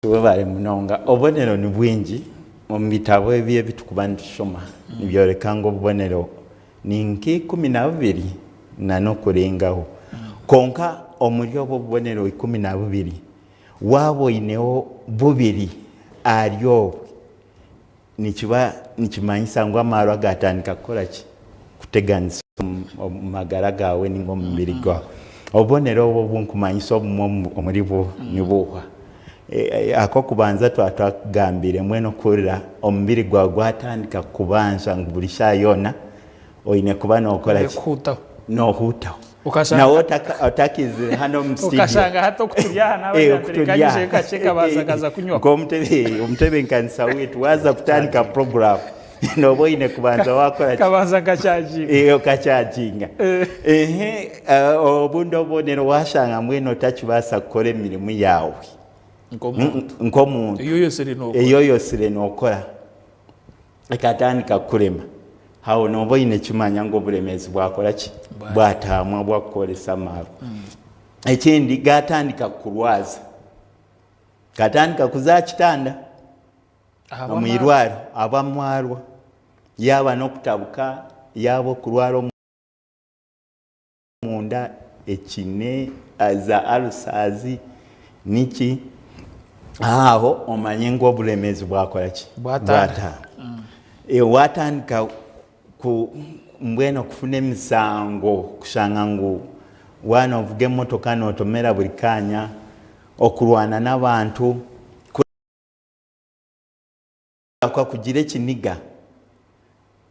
Webare munonga. Obubonero ni bwingi omu bitabo ebi ebitukuba nitushoma nibyoreka ngu obubonero ni nk'ikumi nabubiri nanokurengaho. Kwonka omuri obwo obubonero 12 waaba oineho bubiri ahari obwo nikiba nikimanyisa ngu amaarwa gaatandika kukora ki? Kuteganisa omu magara gaawe nainga omu mubiri gwawe. Obubonero obwo obu nkumanyisa obumwe omuribwo nibuuha? Ak'okubanza twaba twakugambire mbwenu okuhurira omubiri gwawe gwatandika kukubanja ngu buri shaaha yoona oine kuba nookora ki? Noohuutaho. Nawe otakaizire hanu omu studio. Okashanga hati oku turi aha naaba Eh, oku turi nyatereka aha. nyije kakye kabanza nkaza kunywaho. Nk'omutebeekanisa waitu waaza kutandika puroguraamu nooba oine kubanza waakora ki? Kabanza nkakyaginga. Eh, okakyaginga. Eh. Ehe, eh, obundi obubonero waashanga mbwenu otakibaasa kukora emirimo yaawe Nk'omuntu. nk'omuntu Ei oyosire nookora. ei oyosire nookora. Ekatandika kukurema. Aho nooba oine kimanya ngu oburemeezi bwakora ki? Bwataamwa bwakukoresa amaarwa. Ekindi gaatandika kukurwaza, gatandika kuza aha kitanda omu irwariro ahabw'amaarwa, yaaba n'okutabuka, yaaba okurwara omu. Munda ekine za alusazi niki aho omanye ngu oburemeezi bwakora ki bwataaha. Watandika mbwenu kufuna emisango kushanga ngu waaba novuga emotoka notomera buri kanya, okurwana n'abantu, kugira ekiniga.